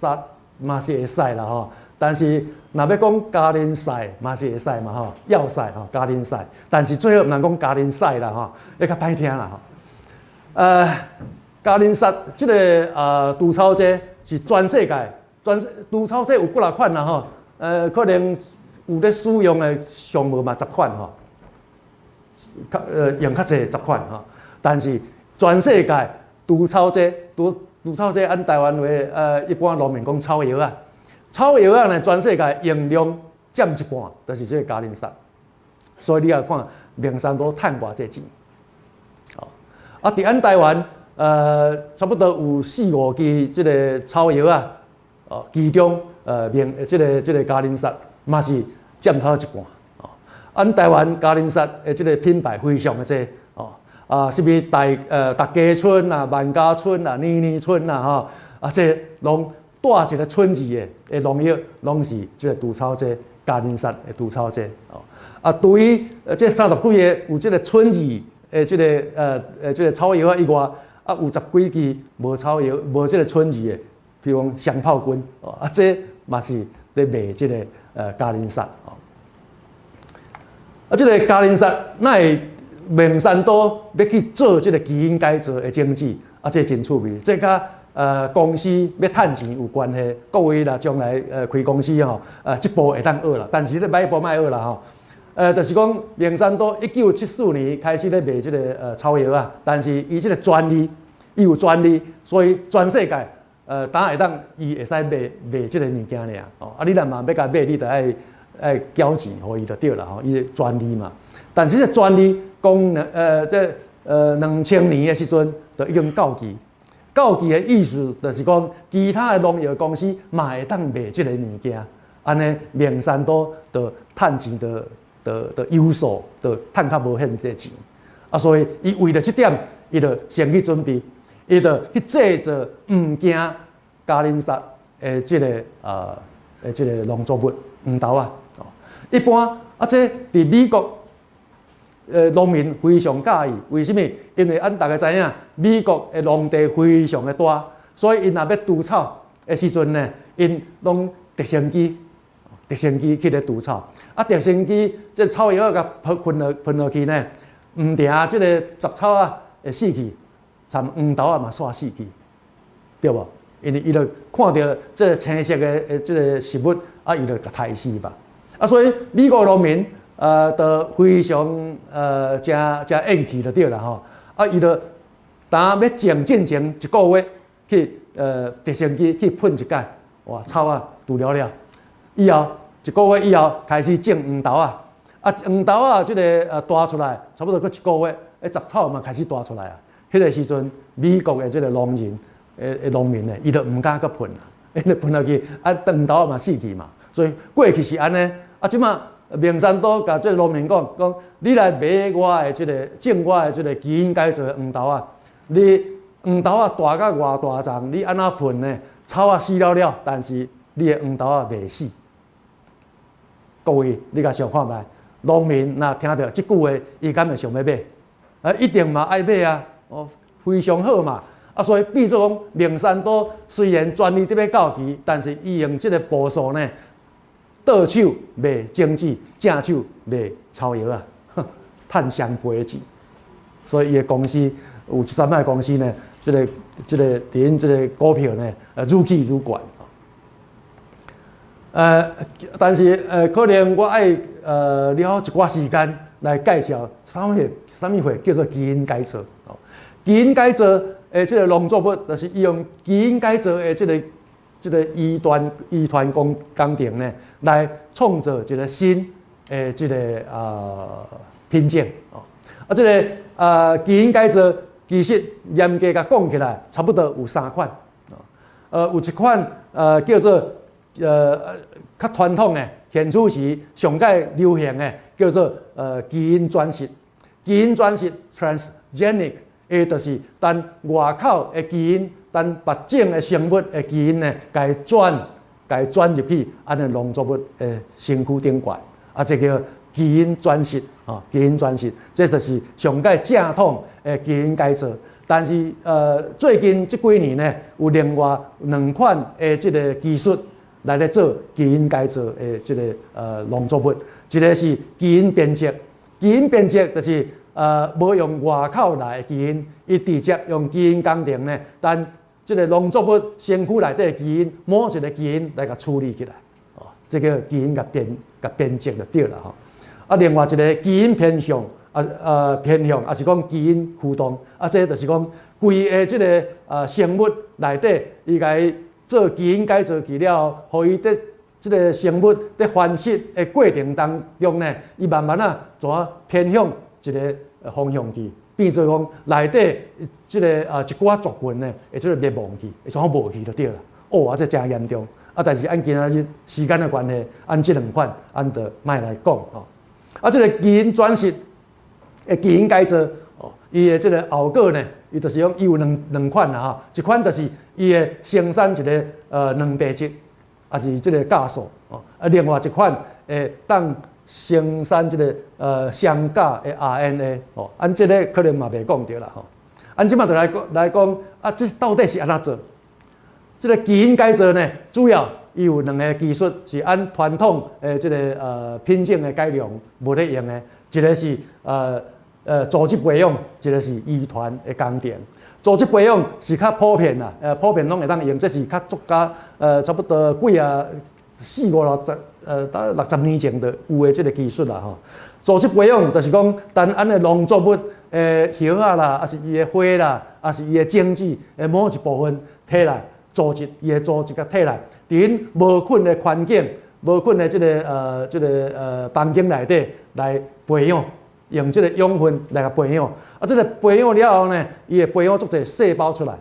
殺嘛是會使啦吼，但是若欲講加林賽嘛是會使嘛吼，藥賽吼，加林賽，但是最好毋通講加林賽啦吼，會較歹聽啦吼。加林殺這个除草劑是全世界全除草劑有幾若款啦吼，可能有咧使用的上無嘛十款吼，較用較濟十款吼，但是全世界除草劑除草劑按台灣話一般農民講草藥啊，草藥仔呢全世界用量佔一半，就是這个加林殺，所以你也看孟山都趁偌濟錢，哦，啊，佇咱台灣差不多有四五支這个草藥仔，哦，其中明這个加林殺嘛是佔頭一半，哦，按台灣加林殺的這个品牌非常的濟，哦，啊，啥物大家村啊、萬家村啊、年年村啊，吼，啊，這攏帶一个村字的農藥，攏是這个除草劑加林殺的除草劑，哦，啊，除於這三十幾个有這个村字的這个草藥仔以外，啊，有十幾支無草藥、無這个村字的，比如講雙炮軍，哦，啊，這嘛是咧賣這个加林殺，哦，啊，這个加林殺哪會孟山都欲去做這个基因改造的種子？啊，這真趣味，這佮公司欲趁錢有關係。各位若將來開公司吼，這步會當學啦，但是這䆀步莫學啦吼。就是講孟山都1974年開始咧賣這个草藥仔，但是伊這个專利，伊有專利，所以全世界當會當伊會使賣賣這个物件爾。哦，啊，你若嘛欲共買，你著愛繳錢予伊就對啦吼，伊的專利嘛。但是這專利講這2000年的時陣就已經到期。到期的意思就是講，其他的農藥公司嘛會當賣這个物件，按呢孟山都就趁錢就有數，就趁較無遐濟錢。啊，所以伊為著這點，伊就先去準備，伊就去製造毋驚加林殺的這个農作物黃豆仔。一般啊，這佇美國農民非常佮意，為啥物？因為按大家知影，美國的農地非常的大，所以𪜶若欲除草的時陣呢，𪜶攏直升機，直升機去咧除草。啊，直升機這草藥仔共噴落去呢，毋定這个雜草仔會死去，參黃豆仔嘛煞死去，對無？因為伊就看著這个青色的這个食物，啊，伊就共刣死吧。啊，所以美國農民就非常誠誠厭氣就對啦吼。啊，伊就當欲種進前一個月去直升機去噴一擺，哇，草仔除了了。以後一個月以後開始種黃豆仔，啊，黃豆仔這个大出來，差不多閣一個月，雜草嘛開始大出來啊。彼个時陣，美國的這个農人的農民呢，伊就毋敢閣噴啦，因為噴落去啊，黃豆仔嘛死去嘛。所以過去是按呢，啊，這馬孟山都共這个農民講，講你來買我的這个種我的這个基因改造的黃豆仔，你黃豆仔大甲偌大叢，你按怎噴呢？草仔死了了，但是你的黃豆仔袂死。各位，你共想看覓？農民若聽著這句話，伊敢會想欲買？啊，一定嘛愛買啊！哦，非常好嘛！啊，所以變做講，孟山都雖然專利佇欲到期，但是伊用這个步數呢，倒手賣種子，正手賣草藥仔，趁雙倍的錢。所以伊的公司有一三擺公司呢，這个佇𪜶這个股票呢，愈起愈懸。但是可能我愛了一寡時間來介紹啥物貨叫做基因改造。哦，基因改造的這个農作物，就是用基因改造的這个遺傳工程呢，來創造一个新的這个品種。哦，啊，這个基因改造其實嚴格共講起來，差不多有三款。有一款叫做較傳統的，現此時上蓋流行的叫做基因轉殖。基因轉殖（transgenic），伊就是等外口的基因，等別種的生物的基因呢，共轉入去按呢農作物的身軀頂懸，啊，這叫基因轉殖，哦，基因轉殖，這就是上蓋正統的基因改造。但但是最近這幾年呢，有另外兩款的這个技術來咧做基因改造的這个農作物，一个是基因編輯，基因編輯就是無用外口來的基因，伊直接用基因工程呢，但這个農作物身軀內底的基因某一个基因來共處理起來，哦，這个基因共編輯就對啦吼。啊，另外一个基因偏向啊偏向，抑是講基因驅動，啊，這就是講規个這个生物內底，伊共伊做基因改造去了後，予伊佇這个生物佇繁殖的過程當中呢，伊慢慢仔怎偏向一个方向去，變做講內底這个一寡族群呢，會這个滅亡去，會創無去就對啦。哦，啊，這誠嚴重。啊，但是按今仔日時間的關係，按這兩款，按就莫來講吼。啊，這个基因轉殖的基因改造，哦，伊的這个後果呢，伊就是講伊有兩款啦吼，一款就是伊會生產一个蛋白質，抑是這个酵素哦。啊，另外一款會當生產這个雙價的 RNA 哦。按這个可能嘛袂講著啦吼。按這馬就來講，啊，這到底是按怎做？這个基因改造呢，主要伊有兩个技術，是按傳統的這个品種的改良無咧用的，一个是組織培養，一个是遺傳的工程。組織培養是較普遍啦，普遍攏會當用，這是較足較差不多幾啊四五六十到60年前就有的這个技術啦吼。組織培養就是講，單按的農作物的葉仔啦，抑是伊的花啦，抑是伊的種子的某一部分提來組織，伊的組織共提來，佇𪜶無菌的環境、無菌的這个房間內底來培養，用這个養分來共培養。啊，這个培養了後呢，伊會培養足濟細胞出來。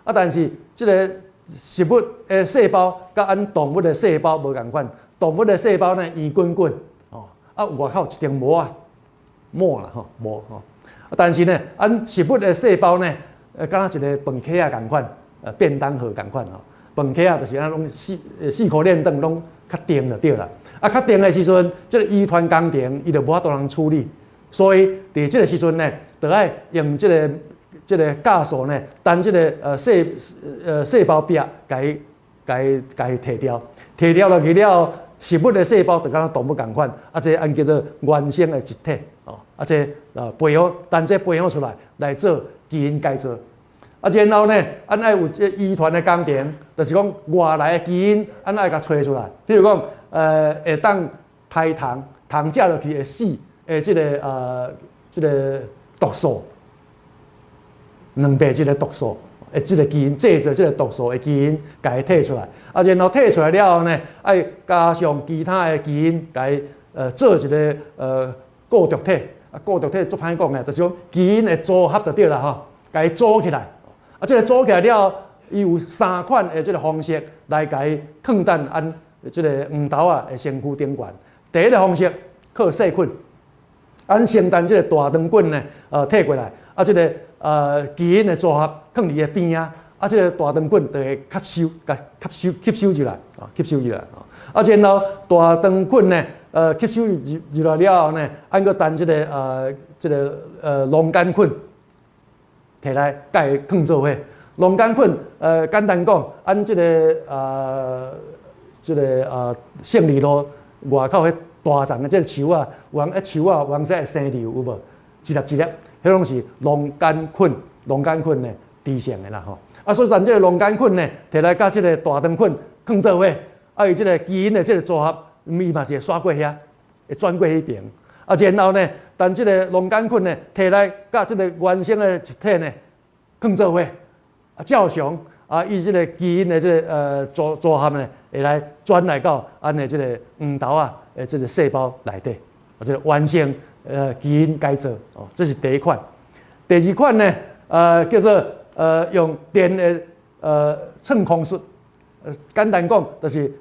啊，但是這个植物的細胞佮按動物的細胞無仝款，動物的細胞呢圓滾滾，哦，啊外口一層膜啊，膜啦吼，膜吼。啊，但是呢，按植物的細胞呢，敢若一个飯盒仔仝款，便當盒仝款吼。飯盒仔就是按攏四箍連轉攏較定就對啦。啊，較定的時陣，這个遺傳工程伊就無法度通處理，所以佇這个時陣呢，就愛用這个酵素呢，等這个細胞壁共伊提掉，提掉落去了後，植物的細胞就敢若動物仝款，啊，這按叫做原生的一體哦，啊，這培養，等這培養出來來做基因改造。啊，然後呢，按愛有這遺傳的工程，就是講外來的基因，按愛共揣出來。比如講，會當刣蟲，蟲食落去會死的這个毒素，蛋白質的毒素，的這个基因製造這个毒素的基因，共伊提出來。啊，然後提出來了後呢，愛加上其他的基因，共伊做一个固著體。啊，固著體足歹講的，就是講基因的組合就對啦吼，共伊組起來。啊，這个組起來了後，伊有三款的這个方式來共伊囥佇按這个黃豆仔的身軀頂懸。第一个方式靠細菌，按先等這个大腸菌呢，提過來，啊，這个基因的組合囥佇伊的邊仔，啊，這个大腸菌就會吸收，共吸收吸收入來，啊，吸收入來，啊，然後大腸菌呢，吸收入來了後呢，按閣等這个農桿菌提來共伊囥做伙。農桿菌，簡單講，按這个勝利路外口彼大叢的這个樹仔，有人樹仔有當時會生瘤有無？一粒一粒，彼攏是農桿菌，農桿菌呢製成的啦吼。啊，所以咱這个農桿菌呢，提來佮這个大腸菌囥做伙，啊，伊這个基因的這个組合，伊嘛是會徙過遐，會轉過彼爿。啊，然後呢，等這个農桿菌呢，提來佮這个原生的一體呢，囥做伙，啊，照常啊，伊這个基因的這个組合呢，會來轉來到按的這个黃豆仔的這个細胞內底，啊，這个完成基因改造哦，這是第一款。第二款呢，叫做用電的穿孔術，簡單講就是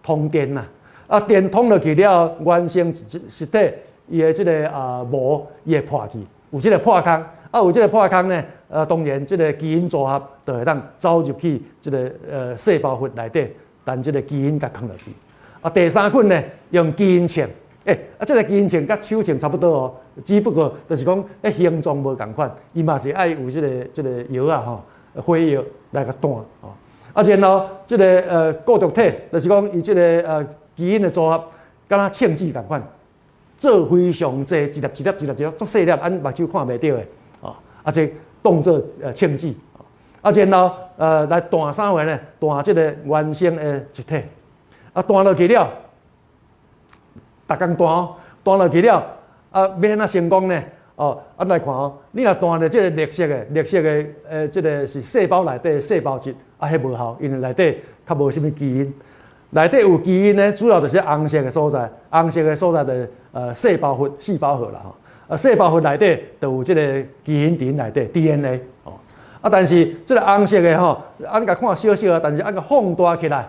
通電啦。啊，電通落去了後，原生實體伊的這个膜伊會破去，有這个破空，啊，有這个破空呢，當然這个基因組合就會當走入去這个細胞核內底，等這个基因共囥落去。啊，第三款呢，用基因槍，欸，啊，這個基因秤佮手秤差不多哦，只不過就是講，彼形狀無仝款，伊嘛是愛有這個藥仔吼，火藥來共彈吼。啊，然後這個固著體，就是講伊這個基因的組合，敢若秤子仝款，做非常濟一粒一粒一粒一粒足細粒，按目睭看袂著的，哦，啊，這當做秤子，啊，然後來彈啥貨呢？彈這個原生的質體，啊，彈落去了，逐工彈哦，彈落去了，啊，欲按怎成功呢？哦，啊來看哦，你若彈著這個綠色的，綠色的，這個是細胞內底細胞質，啊，彼無效，因為內底較無啥物基因。內底有基因呢，主要就是紅色的所在，紅色的所在就是細胞核、細胞核啦吼。啊，細胞核內底就有這個基因佇內底 DNA 哦。啊，但是這個紅色的吼，啊，你共看小小啊，但是啊，共放大起來，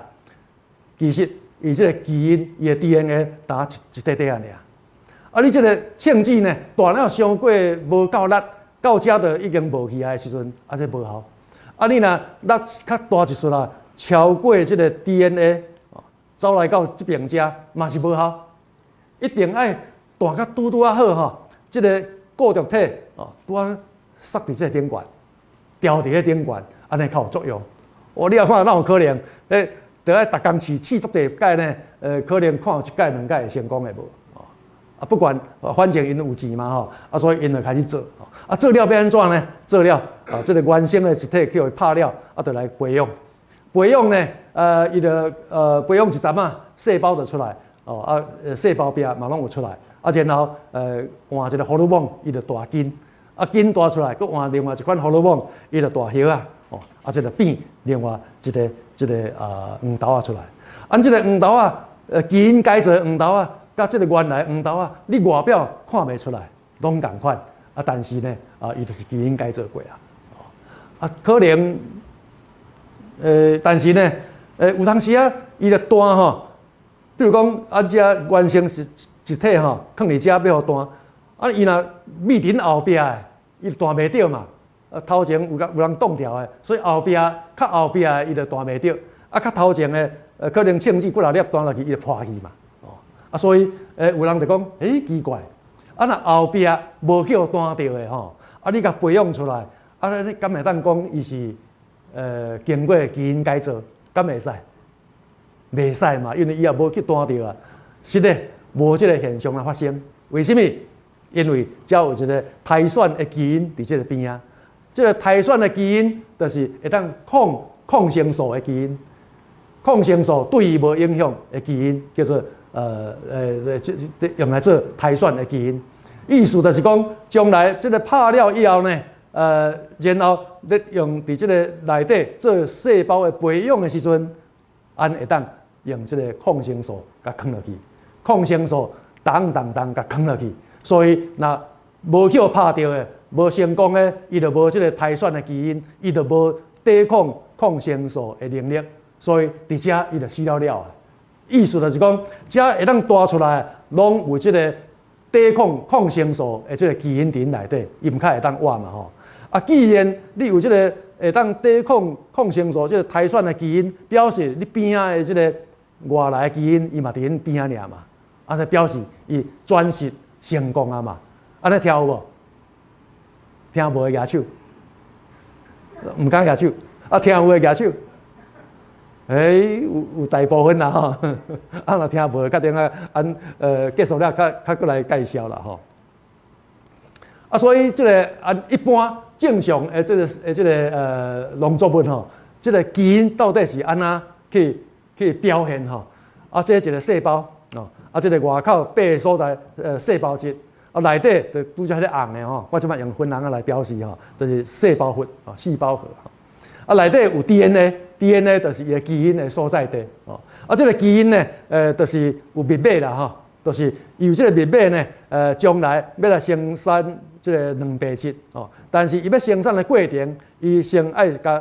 其實伊這個基因，伊的 DNA 焦一塊塊仔爾。啊，你這個秤子呢，彈了傷過無夠力，到遮就已經無去啊的時陣，啊，這無效。啊，你若力較大一撮啦，超過這個 DNA，走來到這邊遮嘛是無效。一定愛彈較拄拄仔好吼，這個固著體哦，拄仔塞佇這個頂懸，牢佇彼頂懸，按呢較有作用。哦，你也看哪有可能？欸，著愛逐工試試足濟擺呢？可能看有一擺兩擺會成功的無？啊，不管，反正𪜶有錢嘛吼，啊，所以𪜶就開始做，啊，做了欲按怎呢？做了啊，這個原生的實體去予伊拍了，啊，就來培養。培養呢，伊就培養一陣仔，細胞就出來，哦，啊，細胞壁嘛攏有出來，啊，然後換一個荷爾蒙，伊就大根，啊，根大出來，閣換另外一款荷爾蒙，伊就大葉仔，哦，啊，這就變另外一個這個黃豆仔出來。按這個黃豆仔，基因改造黃豆仔。佮這個原來黃豆仔，你外表看袂出來，攏仝款啊！但是呢，啊，伊就是基因改造過啊。啊，可能，但是呢，有當時啊，伊就彈吼，比如講啊，這原生實質體吼，囥佇遮欲予彈，啊，伊若覕佇後壁的，伊就彈袂著嘛。啊，頭前有有人擋牢的，所以後壁較後壁的伊就彈袂著，啊，較頭前的，可能秤子幾若粒彈落去，伊就破去嘛。啊，所以，有人就講，欸，奇怪，啊，若後壁無去予彈著的吼，啊，你共培養出來，啊，你敢會當講伊是經過基因改造，敢會使？袂使嘛，因為伊也無去彈著啊。是的，無這個現象來發生。為啥物？因為遮有一個篩選的基因佇這個邊仔，這個篩選的基因就是會當抗抗生素的基因，抗生素對伊無影響的基因叫做。這這用來做篩選的基因，意思就是講，將來這個拍了以後呢，然後咧用佇這個內底做細胞的培養的時陣，按會當用這個抗生素共囥落去，抗生素當當當共囥落去，所以若無去予拍著的，無成功的，伊就無這個篩選的基因，伊就無抵抗抗生素的能力，所以佇遮伊就死了了。意思就是講，遮會當彈出來，攏有這個抵抗抗生素的這個基因佇內底，伊毋較會當活嘛吼。啊，既然你有這個會當抵抗抗生素這個篩選的基因，表示你邊仔的這個外來的基因，伊嘛佇恁邊仔爾嘛。啊，這表示伊轉殖成功啊嘛。按呢聽有無？聽無的舉手，毋敢舉手。啊，聽有的舉手。欸，有大部分啦吼，啊，若聽無，較等下按結束了，較較閣來介紹啦吼。啊，所以這個按一般正常的這個的這個農作物吼，這個基因到底是按怎去去表現吼？啊，這一個細胞哦，啊，這個外口白的所在細胞質，啊，內底就拄才彼個紅的吼，我這擺用粉紅仔來表示吼，就是細胞核啊，細胞核。啊，內底有 DNA，DNA 就是伊的基因的所在地哦。啊，這個基因呢，就是有密碼啦吼，就是有這個密碼呢，將來欲來生產這個蛋白質哦。但是伊欲生產的過程，伊先愛共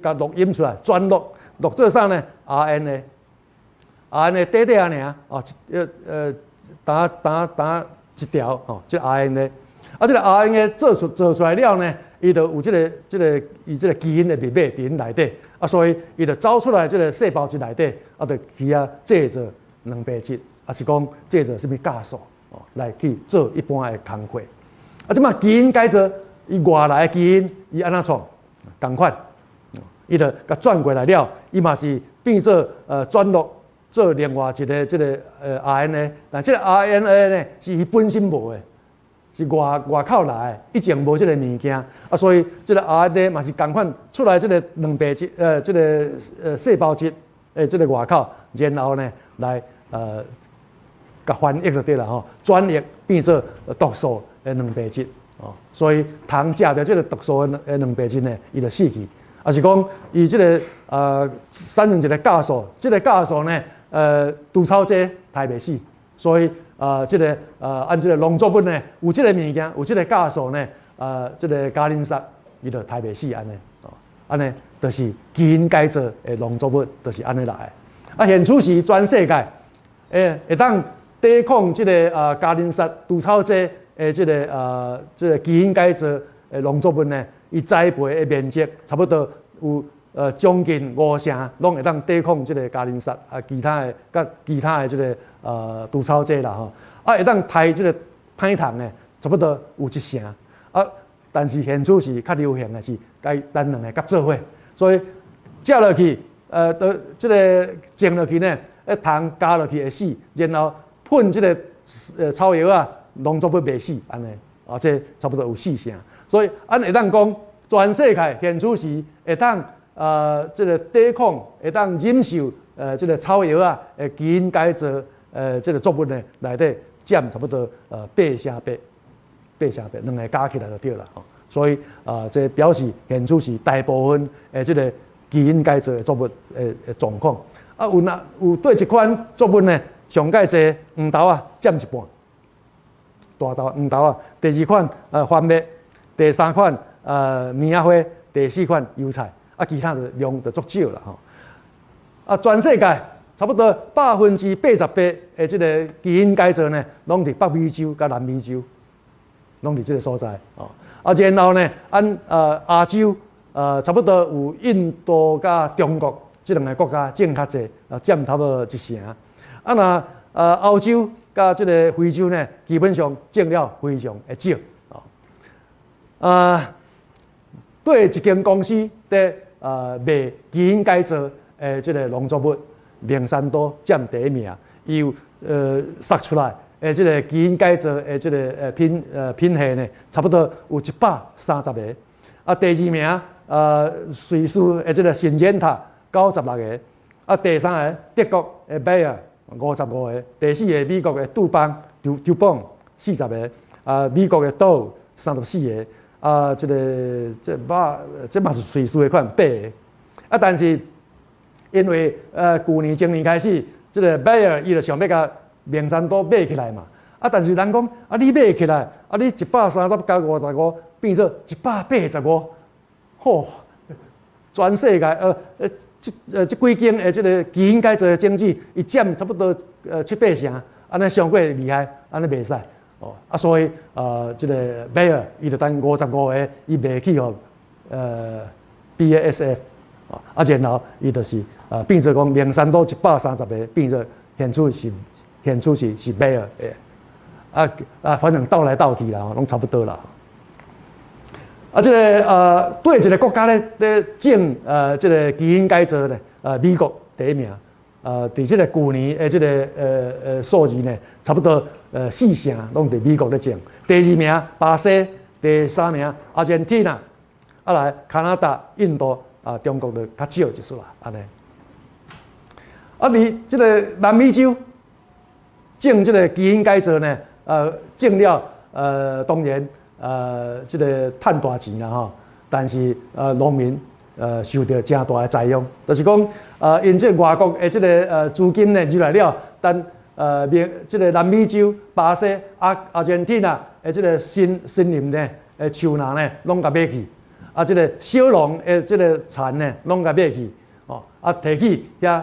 共錄音出來，轉錄錄做啥呢？RNA，RNA 短短仔爾哦，焦焦焦一條吼，這 RNA。啊，這個 RNA 做出來了呢，伊就有這個伊這個基因的密碼佇𪜶內底，啊，所以伊就走出來這個細胞質內底，啊，就去遐製造蛋白質，抑是講製造啥物酵素哦，來去做一般的工課。啊，這馬基因改造，伊外來的基因，伊按怎創？仝款，伊就共轉過來了，伊嘛是變做轉錄做另外一个這个RNA，但這个 RNA 呢是伊本身無的，是外口來的，以前無這个物件，啊，所以這个 RNA 嘛是仝款出來這个蛋白質，這个細胞質的這个外口，然後呢來共翻譯就對啦吼，轉譯變做毒素的蛋白質，哦，所以蟲食著這个毒素的蛋白質呢，伊就死去。抑是講伊這个產生一个酵素，這个酵素呢，除草劑刣袂死，所以這个按這个農作物呢，有這个物件，有這个酵素呢，這个加林殺伊就刣袂死按呢，哦，按呢就是基因改造的農作物，就是按呢來的。啊，現此時全世界會當抵抗這个加林殺除草劑的這个基因改造的農作物呢，伊栽培的面積差不多有將近五成，攏會當抵抗這个加林殺啊，其他的佮其他的這个除草劑啦吼，啊會當刣這个歹蟲的，差不多有一成啊，但是現此時較流行的是共咱兩个夾做伙，所以食落去，都這个種落去呢，蟲咬落去會死，然後噴這个草藥仔，農作物袂死，按呢，啊，這差不多有四成，所以按會當講，全世界現此時會當這个抵抗，會當忍受這个草藥仔的基因改造這个作物呢，內底佔差不多八成八，八成八，兩个加起來就對啦吼。所以啊，這表示現此時大部分的這个基因改造的作物的狀況。啊，有若有對一款作物呢，上蓋濟黃豆仔佔一半，大豆黃豆仔。第二款番麥，第三款棉仔花，第四款油菜，啊，其他的量就足少啦吼。啊，全世界差不多88%的這个基因改造呢，攏佇北美洲佮南美洲，攏佇這个所在哦。啊，然後呢，按亞洲差不多有印度佮中國這兩个國家種較濟，啊，佔差不多一成。啊，若歐洲佮這个非洲呢，基本上種了非常的少。哦，啊，對一間公司佇賣基因改造的這个農作物，孟山都佔第一名，伊有釋出來的這个基因改造的這个品系呢，差不多有130個。啊，第二名瑞士的這个辛堅塔96個。啊，第三个德國的拜耳55個。第四个美國的杜邦杜邦40個。啊，美國的道34個。啊，這个這嘛這嘛是瑞士的款八个。啊，但是因為舊年前年開始，這个拜耳伊就想欲共孟山都買起來嘛。啊，但是人講啊，你買起來，啊，你130加55變做185，吼，全世界這幾間的這个基因改造的種子，伊佔差不多七八成，按呢傷過厲害，按呢袂使哦。啊，所以這个拜耳伊就等55个，伊賣去予BASF。啊，然後伊就是變做講孟山都130個，變做現此時是拜耳的，啊啊，反正鬥來鬥去啦，攏差不多啦。啊，這个對一个國家咧咧種這个基因改造咧，美國第一名，佇這个舊年的這个數字呢，差不多四成攏佇美國咧種。第二名巴西，第三名阿根廷，啊來加拿大、印度。啊，中國就較少一絲啦，按呢。啊，佇這个南美洲種這个基因改造呢，種了當然這个趁大錢啦吼，但是農民受著誠大的災殃，就是講𪜶這个外國的這个資金呢入來了，但這个南美洲、巴西、阿根廷的這个森林呢的樹林呢，攏共買去。啊，這个小農的這个田呢，攏共買去，哦，啊，提去遐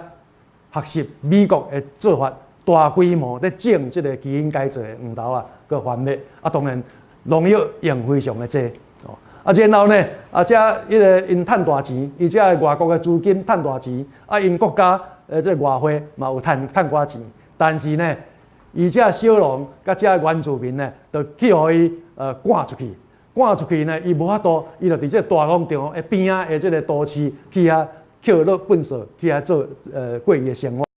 學習美國的做法，大規模咧種這个基因改造的黃豆仔，閣番麥，啊，當然農藥用非常的濟，哦，啊，然後呢，啊，這彼个𪜶趁大錢，伊這外國的資金趁大錢，啊，𪜶國家這个外匯嘛有趁趁寡錢，但是呢，伊這小農佮這原住民呢，就去予伊趕出去，趕出去呢，伊無法度，伊就佇這個大農場的邊仔的這個都市去遐抾落糞掃，去遐做過伊的生活。